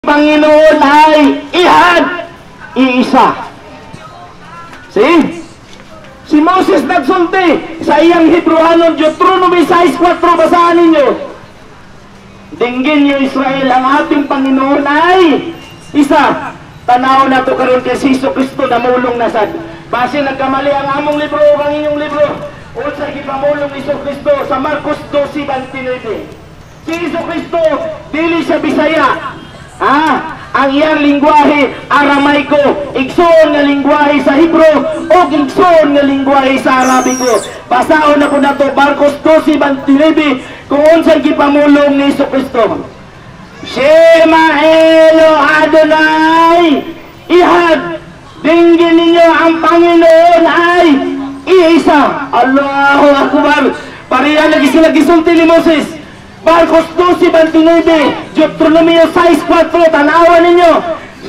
Panginoon ay ihad, iisa. See? Si Moses nagsulti sa iyang Hebrewanon, Deuteronomy 6:4, basahan ninyo. Dinggin niyo, Israel, ang ating Panginoon ay isa. Tanaw na to karon kay si Jesu Kristo namulong na sad. Base nagkamali ang among libro o ang inyong libro. Unsa gipamulong ni Jesu Kristo sa Marcos 12:29. Si Jesu Kristo dili siya Bisaya. Ah, ang iyang lingwahe Aramaiko, igsoon nga lingwahe sa Hebrew o igsoon nga lingwahe sa Arabiko. Basahon na po nato Marcos 12:29 kung unsay gipamulong ni Jesu Kristo. Shema Elo Adonai Ihad, dinggin ninyo, ang Panginoon ay iisa. Allahu Akbar. Pareha lagi sila gisulti ni Moses. Marcos 12:29, Deuteronomio 6:4, tanawan ninyo.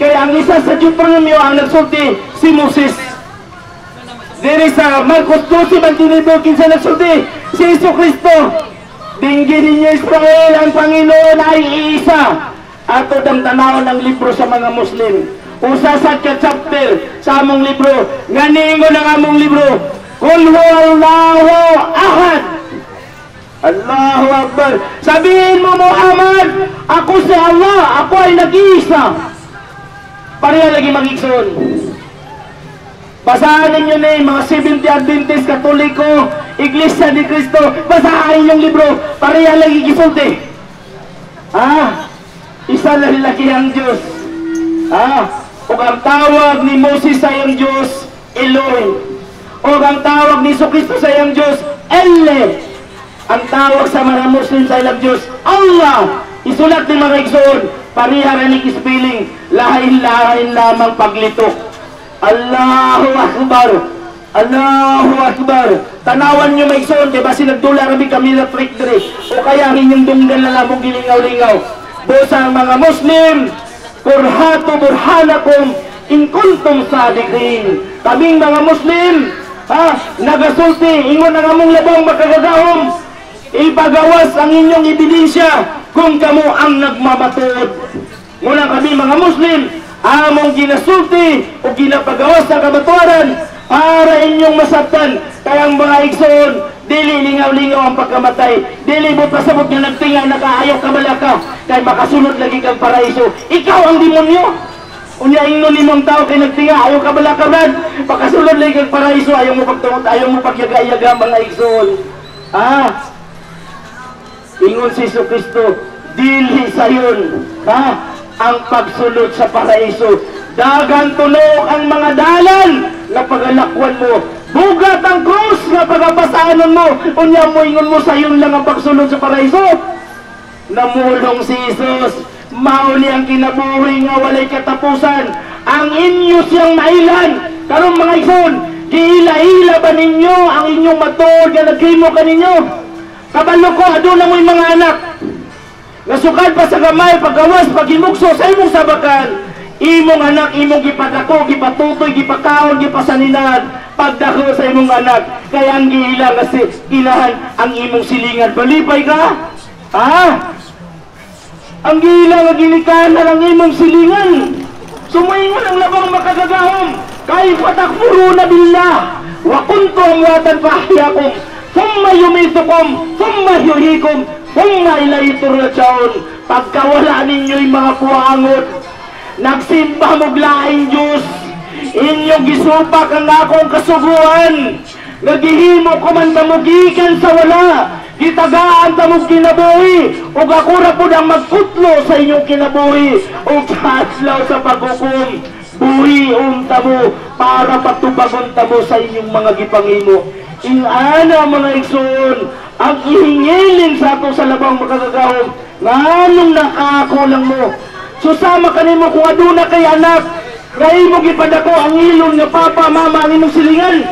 Kaya ang isa sa Deuteronomio ang nagsulti si Moses. Diri sa Marcos 12:29, kinsa nagsulti? Si Jesu Kristo. Dinggin ninyo, Israel, ang Panginoon ay iisa. Ato dang tanawon ang libro sa mga Muslim. Usa sa ka chapter sa among libro. Nga niingon ang among libro, Qul huwallahu ahad. Allahu Akbar. Sabihin mo, Muhammad, ako si Allah, ako ay nag-iisa. Pareha lagi mag-igsoon. Basahan ninyo na yung mga 70 Adventist, Katoliko, Iglesia ni Cristo, basahan ninyong libro, pareha lagi gisulti. Ah, isa lang lagi ang Diyos. Ah, ug ang tawag ni Moses sa iyang Diyos, Elohim. Ug ang tawag ni Kristo sa iyang Diyos, Elle. Ang tawag sa mga Muslim sa ilang Diyos, Allah. Isulat ni mga igsoon, pareha ra ni spelling, lain-lain lamang paglitok. Allahu Akbar. Allahu Akbar. Tanawan nyo, mga igsoon, kay basi nagdula rabi kami na trick diri. O kaya ang inyong dunggan na lamang gilingaw-lingaw. Busa ang mga Muslim, Qul hatu burhanakum in kuntum sadiqin. Kaming mga Muslim, ha, nagasulti, ingon ang among labong makagagahom, ipagawas ang inyong ebidensya kung kamo ang nagmamatuod. Muna kami mga Muslim, among ginasulti o ginapagawas sa kamatuoran para inyong masabtan. Kaya ang mga igsoon, dili lingaw-lingaw ang pagkamatay. Dili mo pasabot nga nagtinga nakaayaw ka malaka, kay makasunod lagi kang paraiso. Ikaw ang demonyo. Unya ingnon nimo ang tao kay nagtinga ayaw ka balaka, brad. Makasulod lagi kang paraiso, ayaw mo pagtungod, ayaw mo pagyaga-yaga, mga igsoon. Ah, ingon si Jesu Kristo, dili sayon, ha, ang pagsulod sa paraiso. Dagan tunok ang mga dalan nga pagalakwan mo. Bugat ang krus nga pagapasanon mo. Unya mo ingon mo sayon lang ang pagsulod sa paraiso. Namulong si Jesus, mao ni ang kinabuhi nga walay katapusan. Ang inyo siyang mailan. Karon, mga igsoon, giila-ila ba ninyo ang inyong matuod nga naghimo kaninyo? Kabalo ko, aduna mo'y mga anak. Nasukad pa sa gamay, paggawas, paghimugso sa imong sabakan. Imong anak, imong gipadako, gipatutoy, gipakaon, gipasaninan. Pagdako sa imong anak, kaya ang giila kasi ilahan ang imong silingan. Balipay ka? Ha? Ang giila nga ginikanan ang imong silingan. Sumaingon ang labang makagagahom. Kayfa takfuruna billah wa kuntum amwatan fa ahyakum thumma yumitukum thumma yuhyikum thumma ilayhi turja'un. Pagkawala ninyo'y mga puangot, nagsimba mo'g laing Diyos, inyong gisupak ang akong kasuguan, nagihimo ko man tamugikan sa wala, gitagaan tamog kinabuhi, ug ako ra pud ang magkutlo sa inyong kinabuhi, ug sa adlaw sa paghukom, buhi unta mo para patubagon tamo sa inyong mga gipangimo. Ingana, mga igsoon, ang ihingilin sa ato sa labang makagagahom, nganong nakakulang mo. Susama kanimo kung aduna kay anak, nga imo gipadako, ang ilon nga papa, mama ang imong silingan.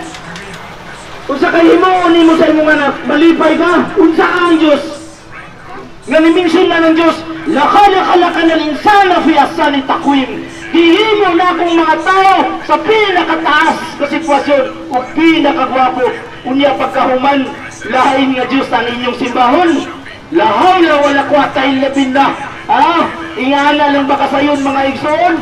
Unsa kay himuon nimo sa imong anak, malipay ka? Unsa ka ang Dios? Nga ni-mention na ng Dios, laqad khalaqna al-insana fi ahsani taqwim. Gihimo na akong mga tao sa pinakataas na sitwasyon o pinakagwapo. Unya pagkahuman, lain nga Diyos ang inyong simbahon. La hawla wala quwata illa billah. Ah, Ingana lang ba kasayon, mga igsoon?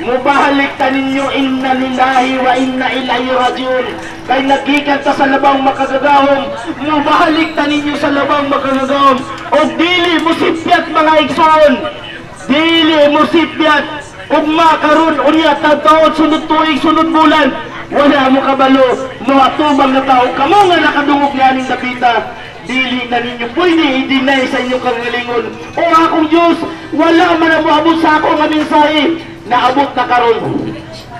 Mubalik ta ninyo, inna lillahi wa inna ilaihi rajiun. Kay nagikan ta sa labang makagagahom, mubalik ta ninyo sa labang makagagahom. O dili mo sipyat, mga igsoon. Dili mo sipyat. Ugma karon, unya, taon, sunod tuig, sunod bulan. Wala mo kabalo, moatubang na tao kamo nga nakadungog nianing dapita. Dili na ninyo pwede i-deny sa inyong kagalingon. O akong Diyos, wala man ang moabot sa ako nga mensahe. Naabot na karon.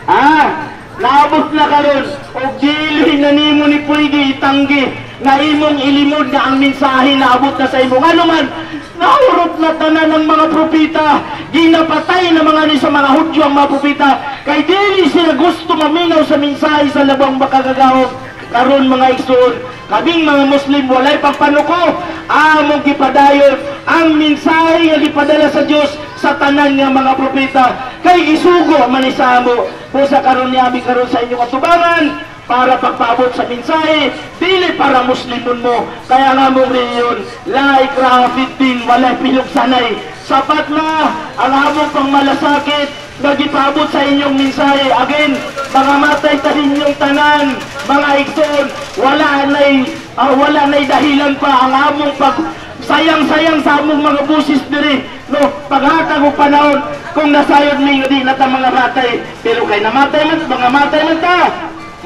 Ah, naabot na karon. O dili na nimo ni pwede itanggi na imong ilimod na ang mensahe naabot na sa imo. Ngano man, nahurot na tanan ng mga propeta. Ginapatay na mga ni sa mga Hudyo ang mga propeta. Kay dili sila gusto maminaw sa mensahe sa labang makagagahom. Karon, mga igsoon, kaming mga Muslim walay pagpanuko, among gipadayon ang mensahe nga gipadala sa Dios sa tanan nga mga propeta kay isugo man ni sa amo. Busa karon niami karon sa inyong atubangan para pagpaabot sa mensahe, dili para muslimon mo. Kaya nga mong reliyon, la ikraha fiddin, walay pilugsanay. Sapat na ang among pangmalasakit na gipaabot sa inyong mensahe. Again, mga matay ta ninyong tanan, mga igsoon, wala nay dahilan pa ang among pag sayang-sayang sa among mga busis diri, no, paghatag og panahon kung nasayod mi nga di na ta mga matay, pero kay namatay man, mga matay man ta,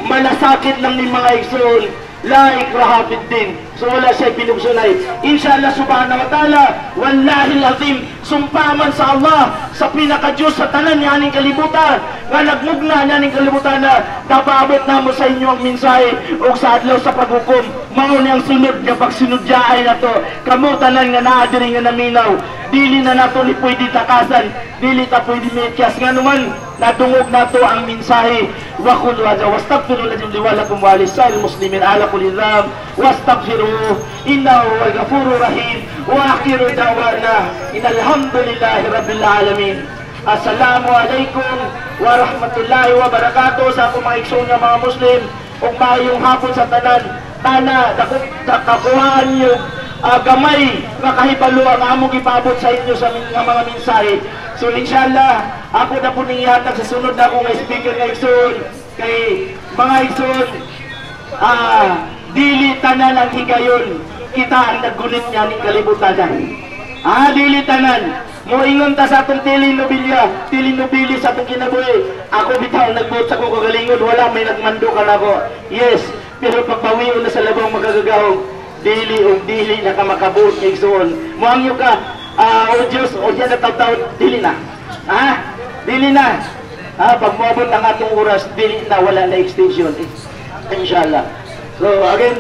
malasakit lang ni mga igsoon. La ikraha fid. So wala siya pinugsunay. Inshallah subhanahu wa ta'ala, wallahi azim, sumpaman sa Allah, sa pinaka-Diyos sa tanan niya aning kalibutan, nga nagmugna niya aning kalibutan na napaabot namo sa inyo ang mensahe o sa adlaw sa paghukom. Mao ni ang sunod nga pagsinudyaay na to. Kamo tanan nga naa diri nga naminaw, dili na nato ni pwede takasan, dili ta pwede medyas, nga naman nadungog nato ang mensahe. Wa qul wa wastaghfiru lakum li wa lakum wa lisail muslimin ala kulli dhanb wastaghfiruhu innahu huwal ghafurur rahim. Wa akhiru da'wana alhamdulillahi rabbil alamin. Assalamu alaikum warahmatullahi wabarakatuh sa akong mga igsoon nga mga Muslim ug maayong hapon sa tanan. Tana kakuhaan niyo gamay nga kahibalo ang among ipaabot sa inyo sa nga mga mensahe. So inshallah, ako na po ningihatan sa sunod na akong speaker nga igsoon, kay mga igsoon, dili tanan ang higayon kita ang naggunit niya ning kalibutan. Dili tanan. Moingon ta sa atong telenovela, telenobili sa atong kinabuhi. Ako bitaw nagbuot sa akong kagalingon, wala may nagmando ka nako. Yes, pero pagbawion na sa labang makagagahom, dili ug dili na ka makabuot, igsoon. Moangyo ka, o Diyos, o diyan na taon, dili na. Ha? Dili na. Ha, pag moabot ang atong oras, dili na, wala na extension. Inshallah. So again,